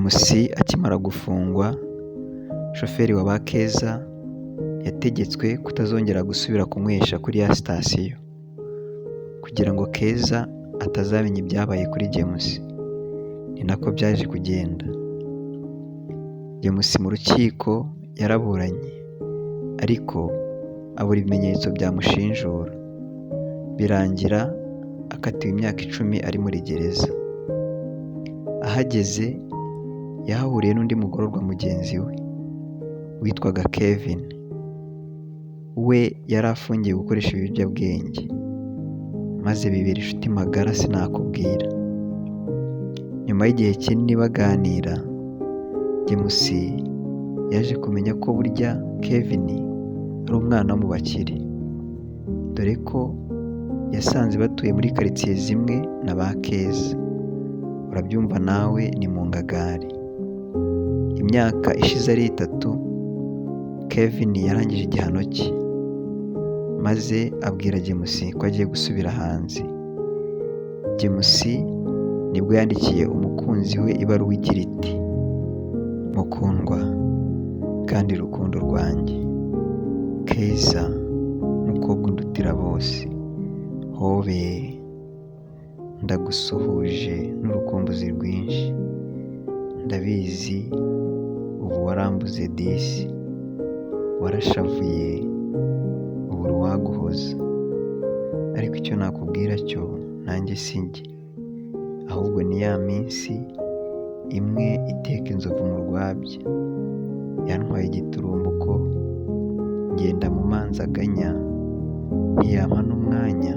James akimara gufungwa, shoferi wa ba Keza yategetswe kutazongera gusubira kunywesha kuri ya sitasiyo, kugira ngo Keza atazamenya ibyabaye kuri James. Ni nako byaje kugenda. James mu rukiko yaraburanye, ariko abura ibimenyetso byamushinjura, birangira akatiwe imyaka 10 ari muri gereza. Ahageze yahahuriye n'undi mugororwa mugenzi we witwaga Kevin, we yari afungiye gukoresha ibiyobyabwenge, maze bibera inshuti magara sinakubwira. Nyuma y'igihe kinini baganira, James yaje kumenya ko burya Kevin ari umwana wo mu bakire, dore ko yasanze batuye muri karitsiye zimwe na ba Keza. Urabyumva nawe ni mu ngagari. Imyaka ishize ari 3, Kevin yarangije igihano cye, maze abwira James ko agiye gusubira hanze. James nibwo yandikiye umukunzi we ibaruwa igira iti: "Mukundwa kandi rukundo rwanjye, Keza mukobwa undutira bose, hobe ndagusuhuje n'urukumbuzi rwinshi, ndabizi ubu warambuze disi, warashavuye ubura uwaguhoza, ariko icyo nakubwira cyo nanjye si njye, ahubwo ni ya minsi imwe iteka inzovu mu rwabya, yantwaye igiturumbuko ngenda mu manzaganya, ntiyampa n'umwanya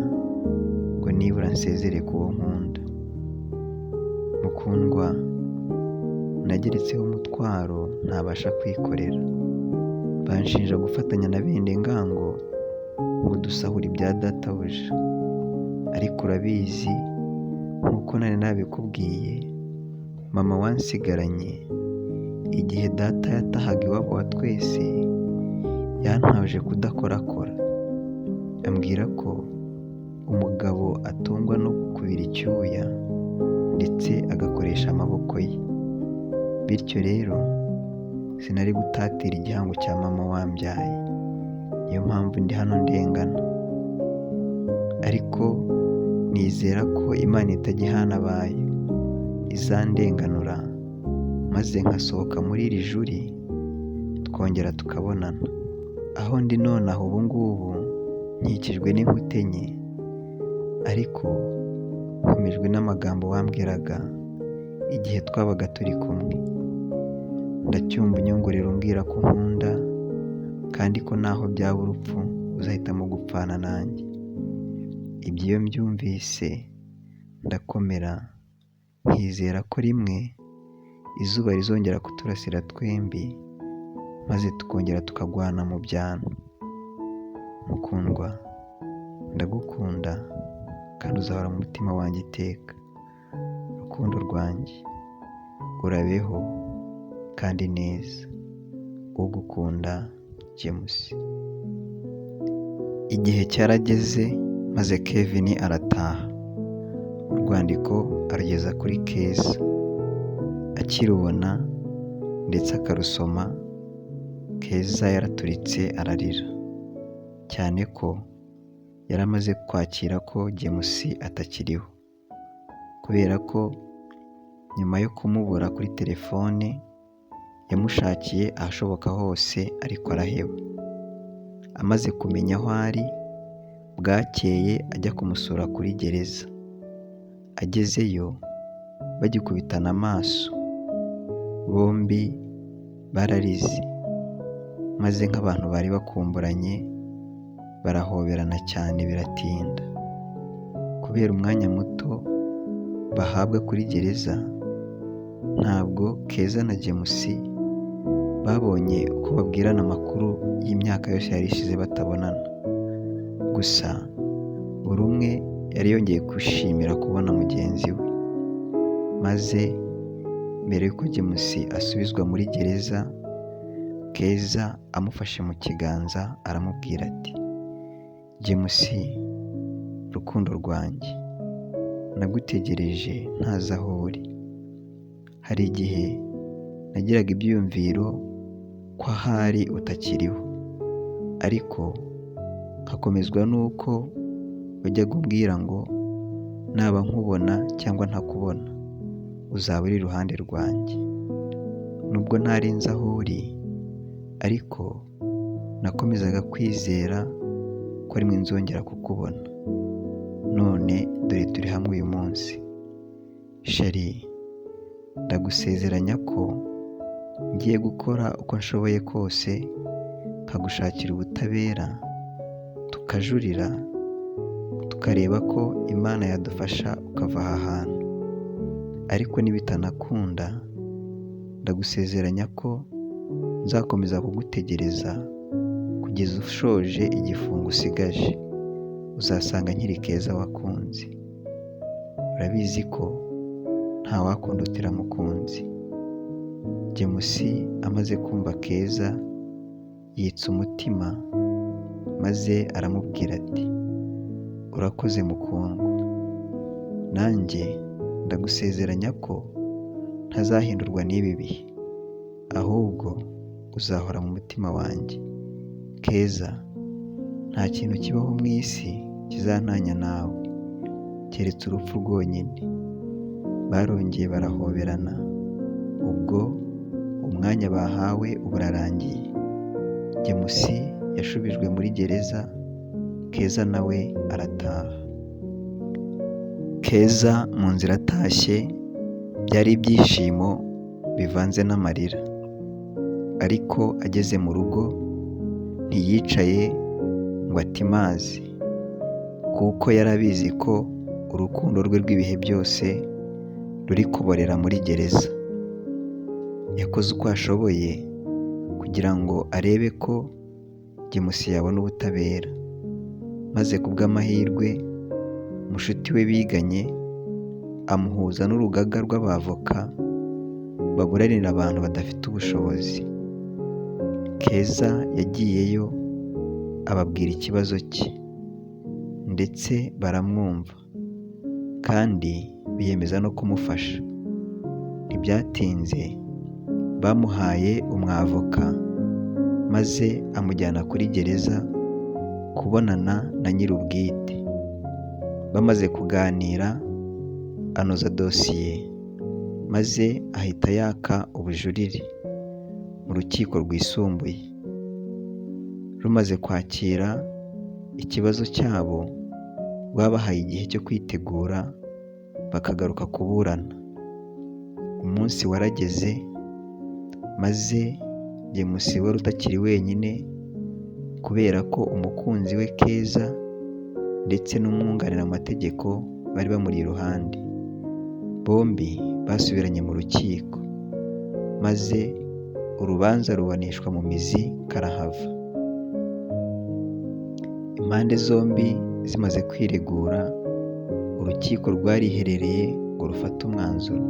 ngo nibura nsezere ku wo nkunda. Mukundwa, nageretseho umutwaro ntabasha kwikorera, banshinja gufatanya na bene ngango ngo dusahura ibya databuja, ariko urabizi nk'uko nari nabikubwiye, mama wansigaranye igihe data yatahaga iwabo wa twese, yantoje kudakorakora, ambwira ko umugabo atungwa no kubira icyuya ndetse agakoresha amaboko ye, bityo rero sinari gutatira igihango cya mama wambyaye, niyo mpamvu ndi hano ndengana, ariko nizera ko Imana itajya ihana abayo, izandenganura maze nkasohoka muri iri juri twongera tukabonana. Aho ndi nonaha ubu ngubu nkikijwe n'inkuta enye, ariko nkomejwe n'amagambo wambwiraga igihe twabaga turi kumwe. Ndacyumva unyongorera umbwira ko unkunda kandi ko naho byaba urupfu uzahitamo gupfana nanjye. Ibyo iyo mbyumvise ndakomera nkizera ko rimwe izuba rizongera kuturasira twembi, maze tukongera tukagwana mu byano. Mukundwa, ndagukunda kandi uzahora mu mutima wanjye iteka. Rukundo rwanjye, urabeho kandi neza. Ugukunda James." Igihe cyarageze maze Kevin arataha, urwandiko arugeza kuri Keza. Akirubona ndetse akarusoma, Keza yaraturitse ararira, cyane ko yari amaze kwakira ko James atakiriho, kubera ko nyuma yo kumubura kuri telefone yamushakiye ahashoboka hose ariko araheba. Amaze kumenya aho ari, bwakeye ajya kumusura kuri gereza. Agezeyo bagikubitana amaso, bombi bararize, maze nk'abantu bari bakumburanye barahoberana cyane biratinda. Kubera umwanya muto bahabwa kuri gereza, ntabwo Keza na James babonye uko babwirana amakuru y'imyaka yose yari ishize batabonana. Gusa buri umwe yari yongeye kwishimira kubona mugenzi we, maze mbere y'uko James asubizwa muri gereza, Keza amufashe mu kiganza aramubwira ati: "James, rukundo rwanjye, nagutegereje ntazi aho uri. Hari igihe Nagiraga ibyiyumviro ko ahari utakiriho, ariko nkakomezwa n'uko wajyaga umbwira ngo naba nkubona cyangwa ntakubona uzaba uri iruhande rwanjye. Nubwo ntari nzi aho uri, ariko nakomezaga kwizera ko rimwe nzongera kukubona. None dore turi hamwe uyu munsi. Chérie, ndagusezeranya ko ngiye gukora uko nshoboye kose nkagushakira ubutabera, tukajurira, tukareba ko Imana yadufasha ukava aha hantu. Ariko nibitanakunda, ndagusezeranya ko nzakomeza kugutegereza kugeza ushoje igifungo usigaje. Uzasanga nkiri Keza wakunze. Urabizi ko ntawakundutira mukunzi. James amaze kumva Keza yitsa umutima maze aramubwira ati urakoze mukundwa, nanjye ndagusezeranya ko ntazahindurwa n'ibi bihe, ahubwo uzahora mu mutima wanjye. Keza, nta kintu kibaho mu isi kizantanya nawe, keretse urupfu rwonyine. Barongeye barahoberana, ubwo umwanya bahawe uba urarangiye. James yashubijwe muri gereza, Keza nawe arataha. Keza mu nzira atashye byari ibyishimo bivanze n'amarira, ariko ageze mu rugo ntiyicaye ngo atimaze, kuko yari abizi ko urukundo rwe rw'ibihe byose ruri kuborera muri gereza. Yakoze uko ashoboye kugira ngo arebe ko James yabona ubutabera, maze ku bw'amahirwe mushuti we biganye amuhuza n'urugaga rw'abavoka baburanira abantu badafite ubushobozi. Keza yagiyeyo ababwira ikibazo cye ndetse baramwumva kandi biyemeza no kumufasha. Ntibyatinze bamuhaye umwavoka maze amujyana kuri gereza kubonana na nyir'ubwite. Bamaze kuganira anoza dosiye maze ahita yaka ubujurire mu rukiko rwisumbuye. Rumaze kwakira ikibazo cyabo, rwabahaye igihe cyo kwitegura bakagaruka kuburana. Umunsi warageze maze James wari utakiri wenyine kubera ko umukunzi we Keza ndetse n'umwunganira mu mategeko bari bamuri iruhande. Bombi basubiranye mu rukiko maze urubanza ruburanishwa mu mizi karahava. Impande zombi zimaze kwiregura, urukiko rwariherereye ngo rufate umwanzuro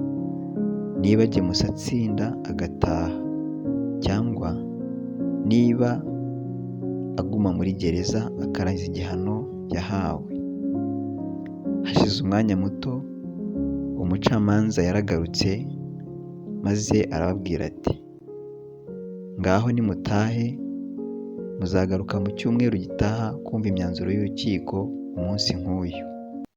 niba James atsinda agataha cyangwa niba aguma muri gereza akarangiza igihano yahawe. Hashize umwanya muto umucamanza yaragarutse maze arababwira ati ngaho nimutahe, muzagaruka mu cyumweru gitaha kumva imyanzuro y'urukiko umunsi nk'uyu.